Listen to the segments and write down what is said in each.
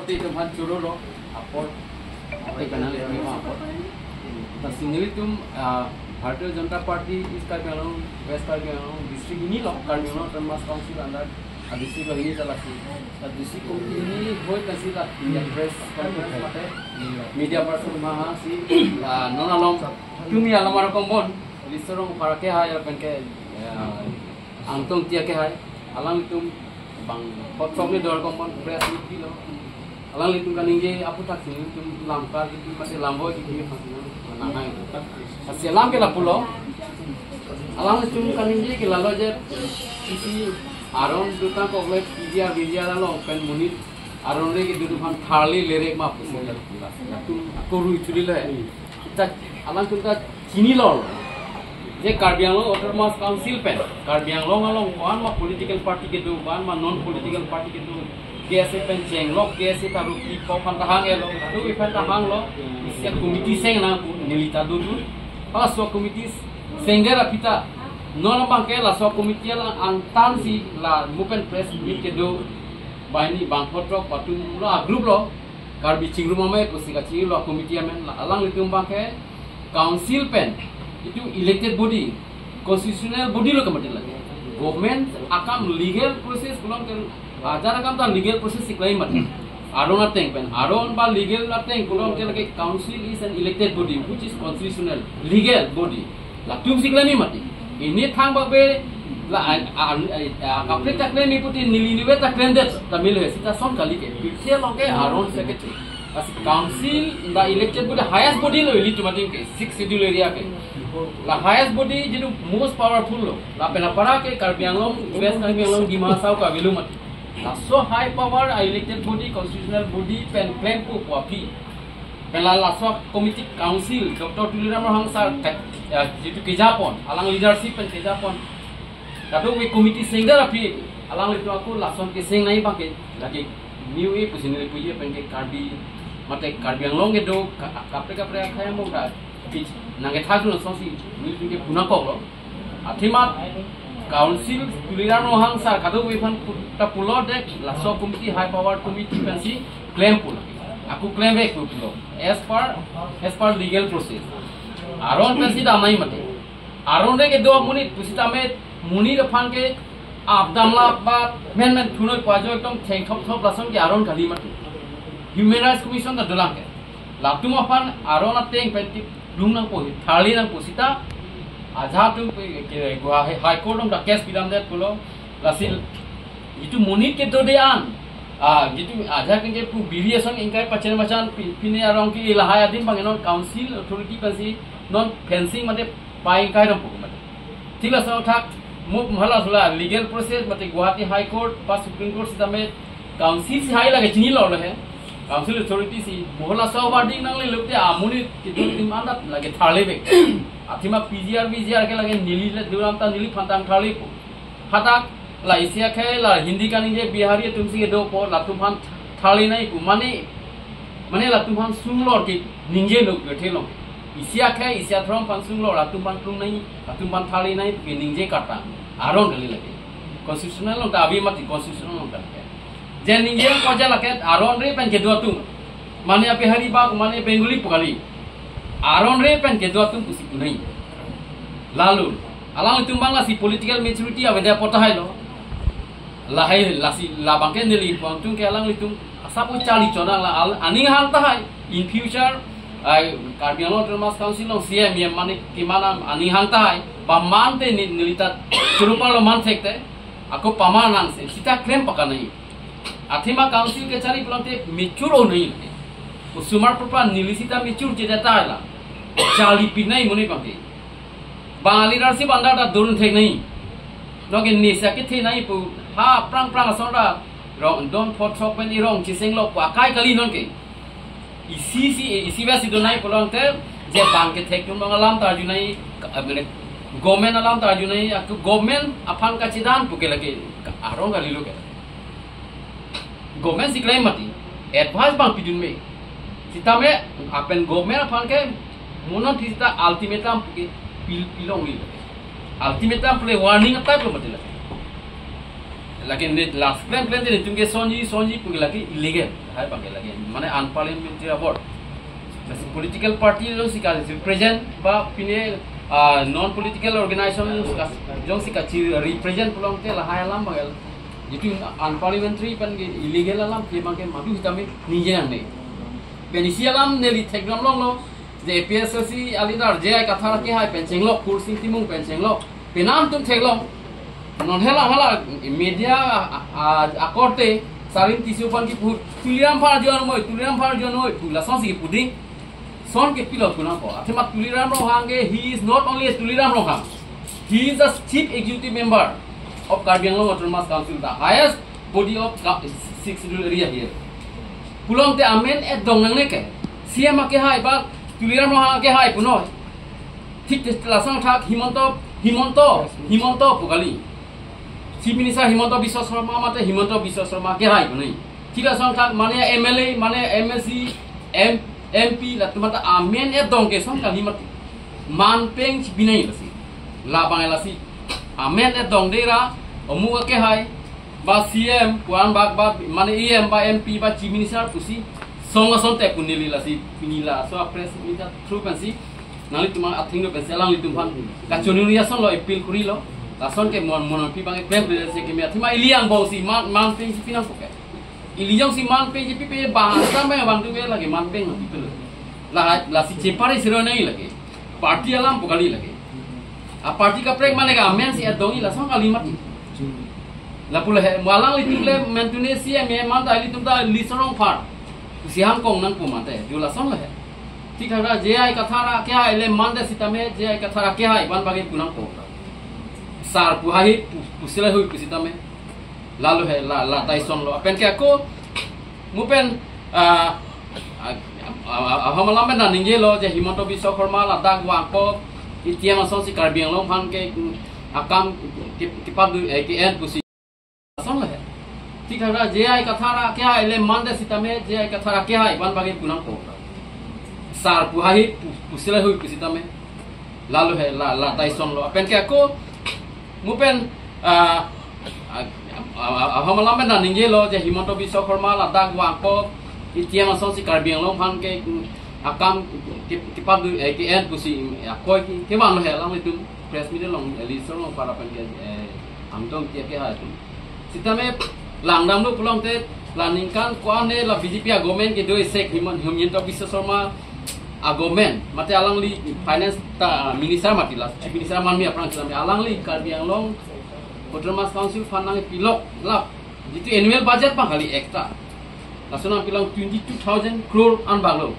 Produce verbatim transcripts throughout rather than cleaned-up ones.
Itu han choro lo, apor. Ate kanang ini apor. Lasi nelitum, ah, Bharatiya Janata Party East Karbi Anglong, West Karbi Anglong, district hini lo, Karbi Anglong Autonomous Council under, ah, district lo hini ta lasi. Ah, district committee hini hoi ta si la, media press conference mate, media person ma ha si, ah, non along, tumi along maro kombon, lisarong para ke ha ya pen ke, ya, Angtong Tia ke hai, alanglitum bang hot sok ni dor kombon press meet pilo. Alanglitum kaningje aphuthak si nelitum lamkar kipi mate lamvoi kipi mate nang hai. Lasi alam ke lapulo. Alanglitum kaningje ke lalo je isi aron dutang kok le P G R V G R along pen monit aron re kedo aphan tharli lerek ma pusi latum akorui chuli le. Kita alangtum ta chinilo je Karbi Anglong Autonomous Council pen Karbi Anglong along ko-an ma political party kedo, ko-an ma non political party kedo, K S A pen chenglok, K S A ta rupi ko phan ta hang-elo, ta rupi phan ta hanglo, isi a committee seng nangpo, neli ta dodun. Halaso a committee sengdet aphi ta non abang ke laso a committee alang angtan si la mo pen press meet kedo, banghini bang photrok patum lo a group lo, Karbi Chingrum Amei pusi kachinilo a committee amen, la alanglitum abang ke council pen itu elected body, constitutional body lo ke mati lagi. Government akam legal process pulang ke ajar akam ta legal process si klem mati. Aron ateng pen, aron ba legal ateng pulang ke lagi council is an elected body which is constitutional, legal body. Latum si klem mati. Ini thang ba be la a, a, a, a, kaprek ta klem puti neli nive ta klemdet ta mil he sita son kali ke. Pithe lo ke aron secretary. As council the elected body, highest body lo ilitum adim ke, sixth schedule area ke. La highest body jitu most powerful lo. Lapen apara ke Karbi Anglong, West Karbi Anglong, Dima Hasao ke avelo mati. Laso high power a elected body, constitutional body pen klempo pu aphi. Pen la laso committee council, Doctor Tuliram Ronghang sir ke, ya, jitu kejapon, alang leadership pen kejapon. Kadokave committee sengdet aphi, alanglitum ako lason keseng nangji abang ke, lagi new e pusi neli puji pen ke Karbi, mate Karbi Anglong kedo, ka-, kaprek kaprek akhai among ta, pi-, nangkethak dun asonsi, nelitum ke puna kok lo. Athema council Tuliram Ronghang sir kadokave aphan pu-, ta pulo dek, laso committee high power committee pensi klempo. Ako klemvekpo pulo. As per, as per legal process. Aron pensi damnangji mati. Aron re kedo monit pusitame monit aphan ke apdam la ba menmen thunoi pu ajo ekdom thengthop thop lason ke aron kali mati. Human Rights Commission ta dolang ke. Latum aphan aron ateng pen ti lung nangpo, tharli nangpo sita. Ajahak atum ke, ke Guwahati High Court along ta case pidamdet pulo. Lasi jitu monit kedo de an, ah, jitu ajahak ke pu biri ason ingkai pachan pachan pi-, pine arong ke lahai adim abang non council authority pensi non fencing mate pai kai dam pu mate. Thik laso athak mo hala sula legal process mate Guwahati High Court ba Supreme Court sitame council si hai lake chinilo lo he. Council authority si mo halaso wording nanglelo te amonit kedo adim an ta lake tharlivek. Athema P G R V G R ke lake neli le duram ta neliphan ta tharlipo. Hadak la isi akhai la Hindi kaningje Bihari atum si kedopo latum aphan tharli nangji pu mane, mane latum aphan sunglor ke ningje lo kethe lo. Isi akhai isi athrom aphan sunglor latum aphan plung nangji, latum aphan tharli nangji ke ningje kartang. Aron kali lake. Constitutional along ta ave mati, constitutional along ta lake. Je ningje ko je lake aron re pen kedo atum. Mane Bihari ba mane Bengali pu kali. Aron re pen kedo atum pusi kunai. Lalu alanglitum abang lasi political maturity avedet apot tahai lo. Lahai lasi labang ke neli pu angtung ke alanglitum asap charli chonang la al-, aning hang tahai. In future, ai Karbi Anglong Autonomous Council along C M, E M mane kemanam aning hang tahai. Ba mante ni neli ta churupar lo man thekte. Ako paman nangsi sita klem pakanai. Athema council kechari pulote mature onai. Osomar propa neli sita mature chede tahai la. Charli pinai monit abang ke. Bang a leadership under ta durun thek nangji. Noke nisa kethe nangji pu ha prang prang ason ta rong don phot sok pen irong chiseng lo pu akai kali non ke. Isi si, isi ba si do nangji pulote je bang kethek tum bang alam ta arju nangji, ka-, eh, mane, government alam ta arju nangji, ako government aphan kachedan pu ke lake, ka-, aron kali lo ke. Government si klem mati, advice bang pidun me. Sitame, lapen government aphan ke, monon thi sita ultimatum pu ke pil-, pilong li. Ultimatum pu le warning type lo mati lake. Lake ne last plan plan de tum ke sonji sonji pu lake illegal. Hai bang ke lake mane unparliamentary award. Political party jongsi ka represent ba pine, ah, non political organization jongsi ka, jongsi kachi represent pulote lahai alam bang ke. Jitu unparliamentary pen ke illegal alam ke bang ke madu sitame ningje nangne. Pen isi alam neli thekdam longlo. Je A P H L C a leader J I Kathar kehai pen chenglok, Khursing Timung pen chenglok. Penang tum theklong. Non hela hela media a, a, akorte Sarin Tisso aphan kipu, Tuliram Phar ajoine moi, Tuliram Phar ajoine moi pu lasonsi kipu ding. Son ke pilo pu nangkok. Athema Tuliram Ronghang ke, he is not only a Tuliram Ronghang. He is the chief executive member of Karbi Anglong Autonomous Council, the highest body of Ka-, Sixth Schedule area here. Pulote amen et dong nangne ke. C M akehai ba Tuliram Ronghang akehai punoi. Thik te lason thak Himanta, Himanta, Himanta pu kali. Chief Minister Himanta Biswa Sarma mate Himanta Biswa Sarma akehai punoi. Thik lason thak mane M L A, mane M L C, M-, M P la tumata amen et dong ke son kali mati. Man peng si binai lasi. Labang lasi. Amen et dong dera, omuk akehai, ba C M, puan bak ba, mane E M, ba M P, ba Chief Minister pusi. Song ason te pu neli lasi, pini laso a press meet through pensi. Nanglitum athengno pensi alanglitum aphan kachonuri asonlo appeal kurilo. Lason ke mon mon pi bang e press release ke me athema ili angbong si man, man peng si pinangkok ke. Ili jongsi man peng si pipe bang, sampai bang tu ke lake man peng ma pipe lo. La, lasi chepare siro nai lake. Party alam pu kali lake. A party kaprek mane ke amen si et dong-i lason kali mati. Lapu le he, mo alanglitum le mentune si eme man ta ilitum ta Litsong Rongphar. Si hangkong nangpo mate, jo lason le he. Thik thak ra J I Kathar akehai le mande sitame, J I Kathar akehai ban bagi pu nangpo. Sar pu hai pu, pu sila hui pu sitame. Lalu he la, la tai sonlo. Apen ke ako, mu pen, ah, ah, ah, ah, aham alam pen ningje lo je Himanta Biswa Sarma ladak vangpo, itiem asonsi Karbi Anglong aphan ke, mm, akam ke, kepadu, eh, ke-en pusi. Son le he. Thik thak ra J I Kathar akehai le mande sitame, J I Kathar akehai ban bagi pu nangpo. Sar pu hai pu, pu sila hui pu sitame. Lalu he la, la tai sonlo. Apen ke ako, mu pen, ah, ah, ah, ah, aham alam pen ningje lo je Himanta Biswa Sarma ladak vangpo, itiem asonsi Karbi Anglong aphan ke, mm, akam ke, kepadu, eh, ke-en pusi, mm, akoi ke, kevanglo he alanglitum press meet along, eh, Litsong Rongphar apen ke, eh, angdong tiap ke ha atum. Sitame langdamlo pulote la ningkan ko-an ne la B J P a government kedo isek Himon-, Himanta Biswa Sarma a government mate alangli finance ta minister mati la chief minister manmi aphrang sitame alangli Karbi Anglong Autonomous Council aphan nangpilok la jitu annual budget bang kali ekta. Laso nangpilok twenty-two thousand crore an bang lo.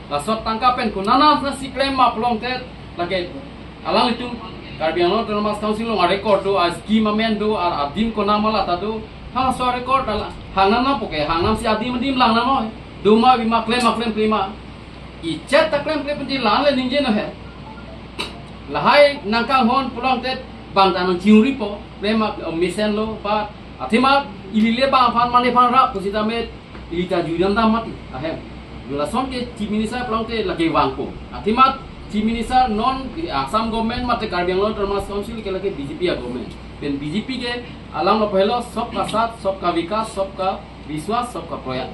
Laso tangka pen konat nasi klem ma pulote lake alanglitum Karbi Anglong Autonomous Council along a record do, a scheme amen do, a adim konat ma lata do. Halaso record ala hangnam nangpo ke, hangnam si adim adim langnam noi. Do ma bi ma klem ma klem klem ma. Ichet ta klem klem penji lan le ningje no he. Lahai nangkanghon pulote bang ta nangchiuripo, klem ma, eh, mesenlo, ba athema ili le bang aphan mane aphan rap pu sitame ili ta jui dam dam mati ahem. Jo lason ke Chief Minister pulote lake vangpo. Athema Chief Minister non Assam government mate Karbi Anglong Autonomous Council ke lake B J P a government. Pen B J P ke alanglo pehlo Sabka Saath, Sabka Vikas, Sabka Vishwas, Sabka Prayas.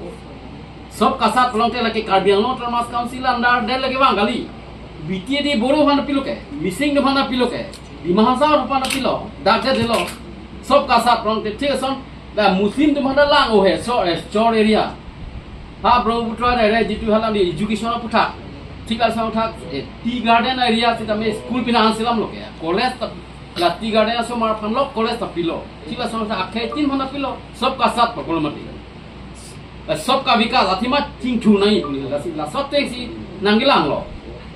Sabka Saath pulote lake Karbi Anglong Autonomous Council under de lake vang kali. B T A D Boro aphan pilo ke, Mising aphan pilo ke, Dima Hasao aphan pilo, dak je delo. Sabka Saath pulote thik ason, la Muslim atum aphan lang o he, so, eh, chor area. Ha Brahmaputra area jitu hala ni education aputhak. Thik ason thak, eh, tea garden area sitame school pina anselam lo ke. College ta, la tea garden asomar aphan lo, college ta pilo. Thik ason thak akhei tin aphan pilo, Sabka Saath pakul mati. Eh, Sabka Vikas, athema chingthu nai pu lasi, laso ateng si nangkelanglo.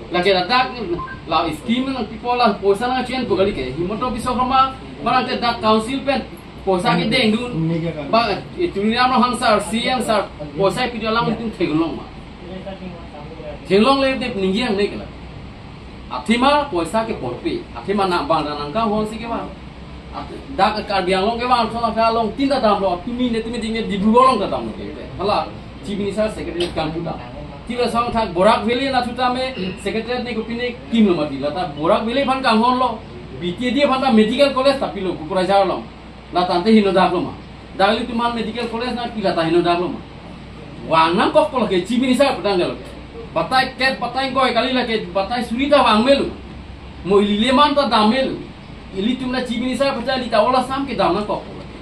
Lake ladak, la scheme nangpipo la poisa nangchen pu kali ke. Himanta Biswa Sarma, barang te dak council pen, poisa kedeng dun. Ba, eh, Tuliram Ronghang sir, C M sir, poisa pidi alanglitum theklong ma. Theklongle te ningje nangne ke la. Athema poisa ke porpi. Athema na bang na nangkanghon si kevang. At-, dak Karbi Anglong kevang, so na along tin ta damlo, tumi ne tumi ding ne Dibrugarh along ta damlo ke. Hala, Chief Minister Secretary kan puta. Thik ason thak Barak Valley anatthu tame Secretary ne kopine kimlo mati. Lata Barak Valley aphan kanghonlo. B T A D aphan ta medical college ta pilo Kokrajhar along. La tangte heno daklo ma. Dak ilitum aphan medical college nangpi lata heno dak lo ma. Vang nangkokpo lake, Chief Minister pu tanglo ke. Batai ket, batai ingkoi kali lake, batai suri ta vang melo. Mo ili leman ta dam melo. Ilitum la Chief Minister pacha ili ta ola sam kedam nangkokpo lake.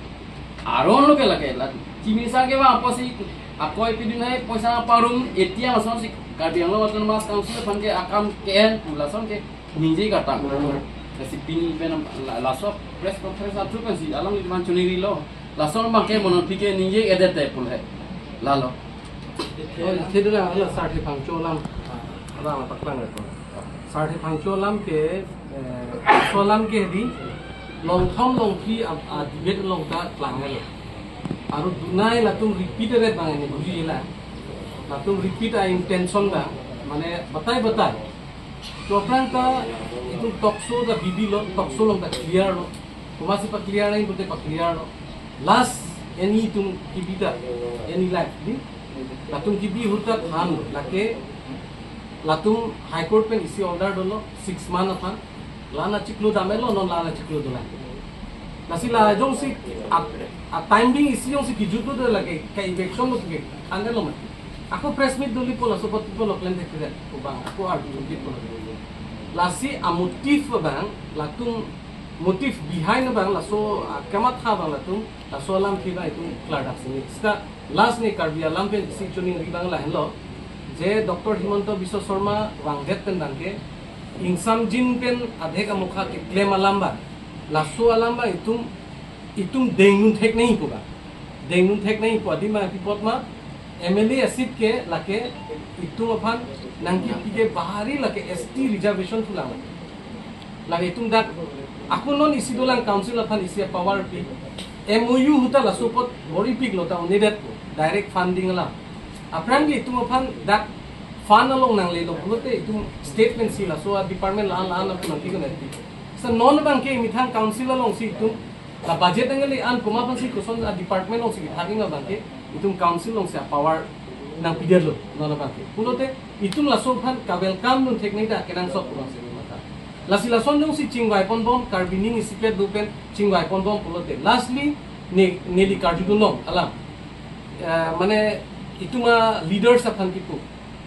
Aron lo ke lake la. Chief Minister kevang apotsi akoi pidun hai poisa parum A T M asonsi Karbi Anglong Autonomous Council aphan ke akam ke-en pu lason ke ningje katang. Lasi pini pen la-, laso press conference athu pensi alanglitum aphan choningri lo. Lason abang ke monon pike ningje edete pule. Lalo. Oh, itu dah, ya, Sarthe Phangcho alam. Alam apa kurang itu? Sarthe Phangcho alam ke, eh, so alam ke di, longthom longphli a, a debate along ta klang lo. Aru dunai latum repeat ere bang ini buji la. Latum repeat a intention ta, mane batai batai. To aphrang ta itum talk show ta bidi lo, talk show along ta clear lo. Komatsi pa-clear nangji pute pa-clear lo. Last eni itum kebi ta, eni live di. Latum kebi ahut ta than lo. Lake latum High Court pen isi order dolo, six month aphan. La-an achiklo dam-et lo, non la-an achiklo dolang. Lasi la jongsi a, a time being isi jongsi kejut lo de lake, ka eviction lo ke, than-et lo ma. Ako press meet doli po laso apot po lo klem thek thek ko bang, ako arju doli po lo. Lasi a motive abang, latum motive behind abang, laso a kamatha abang latum, laso alam ke abang itum klardak sini. Seta last ne Karbi alam pen isi choningri abang lahenlo, je Doctor Himanta Biswa Sarma vangdet pen abang ke, ingsamjin pen adhek amokha keklem alam abang, laso alam abang itum, itum dengdun thek nangji pu abang. Dengdun thek nangji pu adim ma pi apot ma, M L A a seat ke lake itum aphan nangkepi ke bahari lake S T reservation thu lang. Lake itum dak, ako non isi dolang council aphan isi power pi. M O U ahut ta laso apot bor-ipik lo ta unidet ko, direct funding alam. Aphrang ke itum aphan dak fund along nanglelo pulote itum statement si laso a department la-an la-an aphan nangpi konat pi. Sa non abang ke methang council alongsi itum la budget nangle-an komat aphansi koson a department alongsi kethak-ik abang ke itum council alongsi a power nangpidetlo non abang ke. Pulote itum laso aphan ka-welcome dun thek nangji ta kenangsot pu abang si matha. Lasi lason jongsi chingvai ponbom, Karbi ning isipet do pen chingvai ponbom pulote. Lastly, ne, neli karjudun long alam. Eh, mane itum a leaders aphan kipu.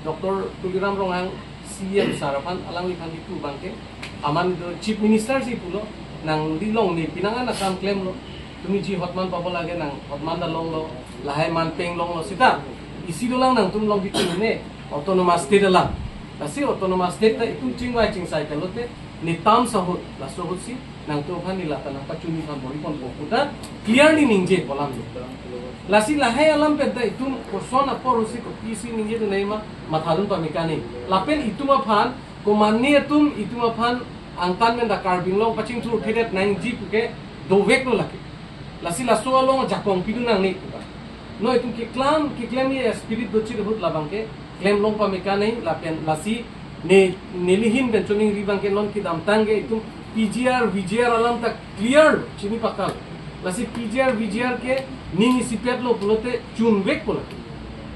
Doctor Tuliram Ronghang C E M sir aphan alangliphan kipu abang ke. Aman do Chief Minister si pulo, nangli longle, pini an akam klemlo. Tumi ji hotman pabo lage nang hotman ta longlo, lahai man peng longlo seta. Isi dolang nangtum long kipu ne, autonomous state alam. Lasi autonomous state ta itum chingvai chingsai kalote, ne terms ahut, laso ahutsi, nangtum aphan neli lata nangpachuni aphan bor-i ponpo pu ta, clearly ningje pu alam. Lasi lahai alam pen ta itum koson apor ahutsi kopisi ningjedun nangji ma, mathadun pame kani. Lapen itum aphan, komane atum itum aphan angtan pen ta Karbi Anglong pachingthur thedet nangji puke dovek lo lake. Lasi laso along jakong pidun nangne pu ta. Non itum keklam, keklem ye spirit dochit ahut labang ke, klem long pame kani lapen lasi ne, neli ahin pen choningri abang ke non kedamtang ke itum P G R, V G R alam ta clear chini pakal. Lasi P G R, V G R ke ning isipet lo pulote chunvekpo lake.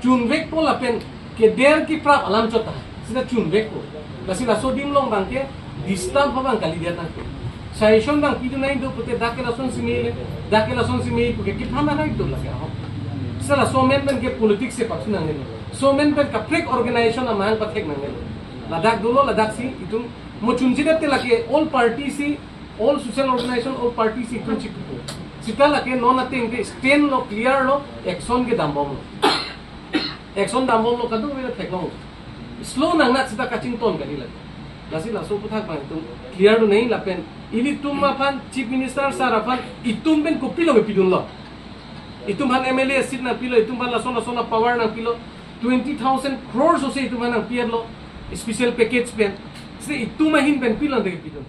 Chunvekpo lapen keder keprap alam chot ta. Seta chunvekpo. Lasi laso adim along abang ke disturb abang kalidet nangpo. Suggestion abang pidun nangji do pute dak ke lasonsi mele, dak ke lasonsi mele puke kephan nahai do lake ahok. Seta laso amen pen ke politics si pasu nangne. Laso amen pen kaprek organization amahang pathek nangne. Ladak dolo, ladaksi itum mo chunjidet te lake all party si, all social organization, all party si itum chikpo. Seta lake non ateng ke stand lo, clear lo, action kedambomlo. Action dambomlo, kadokave theklong. Slow nangnat seta kachington kali lake. Lasi laso aphuthak abang itum clear dun nangji lapen ilitum aphan Chief Minister sir aphan itum pen kopilo kepidunlo. Itum aphan M L A seat nangpilo, itum aphan lason lason a power nangpilo, twenty thousand crores ose itum aphan nangpi-etlo, special package pen. Se itum ahin pen pilo de kepidun.